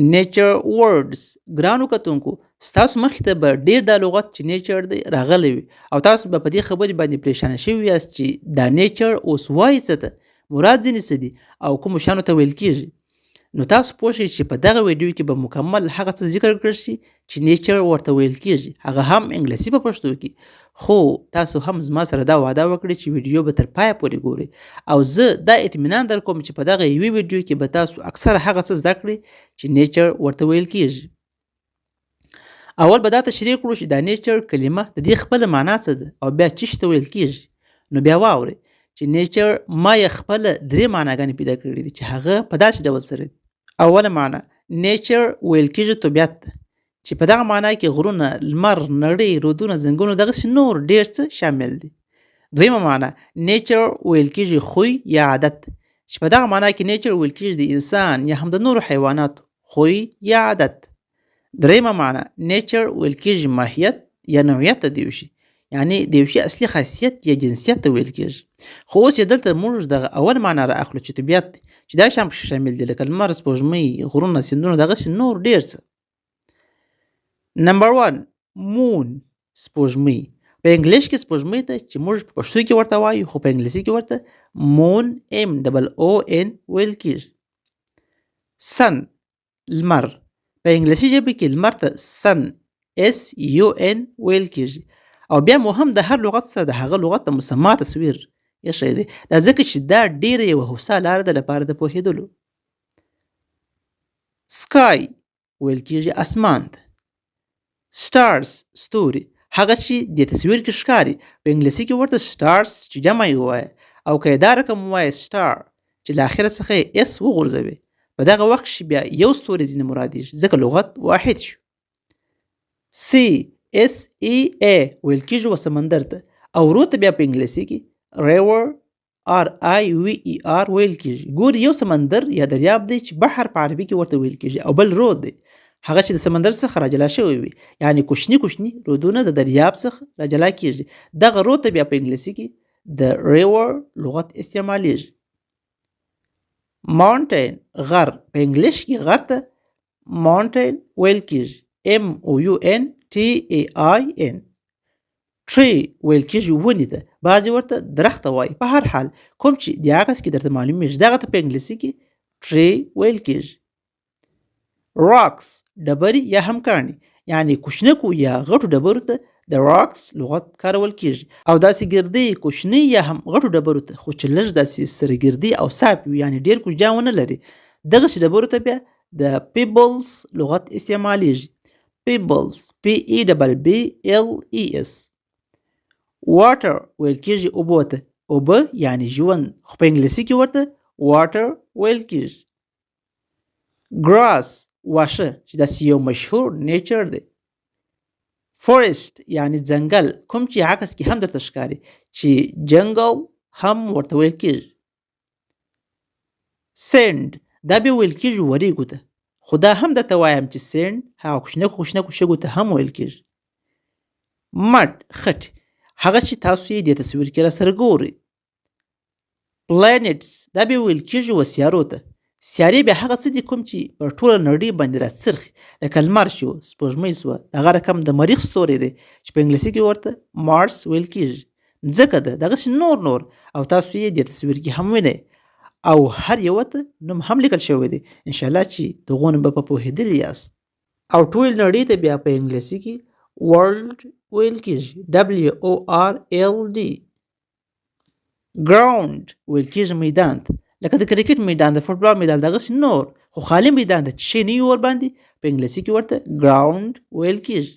Nature Words. ګرانو کتونکو، ستاسو مخې ته به ډیر دا لغت چې نیچر دی راغلی وي او تاسو به په دې خبرې باندې پریشانه شوي یاست چې دا نیچر اوس وایي څه ته، مراد ځینې څه دي او کومو شیانو ته ویل کیږي. نو تاسو پوه شئ چې په دغه ویډیو کې به مکمل هغه څه ذکر کړل شي چې نیچر ورته ویل کیږي، هغه هم انګلیسي په پښتو کې. خو تاسو هم زما سره دا وعده وکړئ چې ویډیو به تر پایه پورې ګورئ او زه دا اطمینان در کوم چې په دغه یوې ویډیو کې به تاسو اکثره هغه څه زده کړئ چې نیچر ورته ویل کیږي. اول به دا تشریح کړو چې دا نیچر کلمه د دې خپله معنا څه ده او بیا چیش ته ویل کیږي. نو بیا واورئ چې نیچر ما یې خپله درې معناګانې پیدا کړې دي چې هغه په داسې ډول سره دي. اوله معنا، نیچر ویل کیږي طبیعت ته، چې په دغه معنا کې غرونه، لمر، نړۍ، رودونه، ځنګلونه دغسې نور ډېر څه شامل دي. دویمه معنا، نیچر ویل کیږي خوی یا عادت، چې په دغه معنا کې نیچر ویل کیږي د انسان یا هم د نورو حیواناتو خوی یا عادت. درېیمه معنا، نیچر ویل کیږي ماهیت یا نوعیت ته د یو شي، یعنی د یو شي اصلي خاصیت یا جنسیت ته ویل کیږي. خو اوس یې دلته موږ دغه اول معنا را اخلو چې طبیعت دی، چې دا شیان پکې شامل دي لکه لمر، سپوږمۍ، غرونه، سیندونه دغسې نور ډېر څه. نمبر 1، مون، سپوږمۍ. په انګلیش کې سپوږمۍ ته چې موږ په پښتو کې ورته وایو، خو په انګلیسي کې ورته مون، ایم ډبل او ان ویل کیږي. سن، لمر. په انګلیسي ژبه کې لمر ته سن، اس یو ان ویل کیږي. او بیا مو هم د هر لغت سره د هغه لغت د مسما تصویر ایښی دی، دا ځکه چې دا ډېره یوه هوسا لاره ده لپاره د پوهېدلو. سکای ویل کیږي اسمان ته. سټارز، ستوري، هغه چې دې تصویر کې ښکاري. په انګلیسي کې ورته سټارز چې جمع یې ووایه او که یې دا رقم ووایې سټار چې له اخره څخه یې اس وغورځوي، په دغه وخت کښې بیا یو ستوری ځینې مرادېږي، ځکه لغت واحد شو. سی، اس ای ای ویل کیږي و سمندر ته، او ورو ته بیا په انګلیسي کې ریور، آر آی وی ای آر ویل کیږي. ګوري، یو سمندر یا دریاب دی چې بحر په عربي کې ورته ویل کیږي، او بل رود دی هغه چې د سمندر څخه راجلا شوی وي، یعنی کوچني کوچني رودونه د دریاب څخه راجلا کیږي. دغه رود ته بیا په انګلیسي کې د ریور لغت استعمالیږي. ماونټین، غر. په انګلیش کې غر ته ماونټین ویل کیږي، ایم او یو ان ټي ای آی ان. ټری ویل کیږي ونې ته، بعضې ورته درخته وایي. په هر حال کوم چې د عکس کې درته معلومیږي دغه ته په انګلیسي کې ټری ویل کیږي. راکس، ډبرې یا هم کاڼي، یعنی کوچنکو یا غټو ډبرو ته د راکس لغت کارول کیږي، او داسې ګردۍ کوچنۍ یا هم غټو ډبرو ته خو چې لږ داسې سره ګردۍ او صاف وي، یعنی ډېر کوچنیان ونه لري، دغسې ډبرو ته بیا د پیبلز لغت استعمالیږي. پیبلز، پی ای ډبل بی ایل ای اس. واټر ویل کیږي اوبو ته، اوبه یعنی ژوند، خو په انګلیسي کې ورته واټر ویل کیږي. ګراس، واښه، چې داسې یو مشهور نیچر دی. فورست یعنی ځنګل، کوم چې عکس کې هم درته ښکاري چې جنګل هم ورته ویل کیږي. سند، دا بیا ویل کیږي وریګو ته، خو دا هم درته وایم چې سند هغه کوچنکو کوچنکو شګو ته هم ویل کیږي. مډ، خټې، هغه چې تاسو یې دې تصویر کې را سره ګورئ. پلانټس، دا بیا ویل کیږي و سیارو ته. سیارې بیا هغه څه دي کوم چې پر ټوله نړۍ باندې راڅرخي، لکه لمر شو، سپوږمۍ شوه، دغه رقم د مریخ ستوری دی چې په انګلیسي کې ورته مارس ویل کیږي، مځکه ده، دغسې نور نور، او تاسو یې دې تصویر کې هم وینئ او هر یوه ته نوم هم لیکل شوی دی. انشاءالله چې دغو نوم به په پوهېدلي یاست. او ټولې نړۍ ته بیا په انګلیسي کې ورلډ ویل کیږي، دبلیو او آر ایل ډي. ګراوند ویل کیږي میدان ته، لکه د کرکټ میدان، د فوټبال میدان، دغسې نور، خو خالي میدان ته چې شی نه وي ورباندې په انګلیسي کې ورته ګراوند ویل کیږي.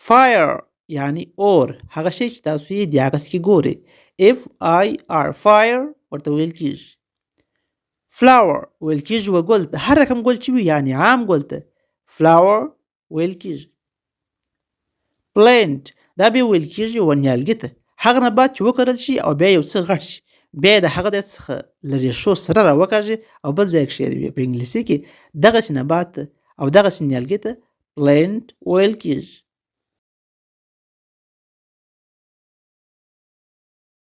فایر یعنی اور، هغه شی چې تاسو یې د عکس کې ګورئ، اف آی آر فایر ورته ویل کیږي. فلاور ویل کیږي و ګل ته، هر رقم ګل چې وي یعنی عام ګل ته فلاور ویل کیږي. پلانټ دا بیا ویل کیږي و نیالګي ته، هغه نبات چې وکرل شي او بیا یو څه غټ شي، بیا د هغه ځای څخه له ریښو سره راوکاږي او بل ځای کښېږدي. په انګلیسي کې دغسې نبات ته او دغسې نیالګي ته پلانټ ویل کیږي.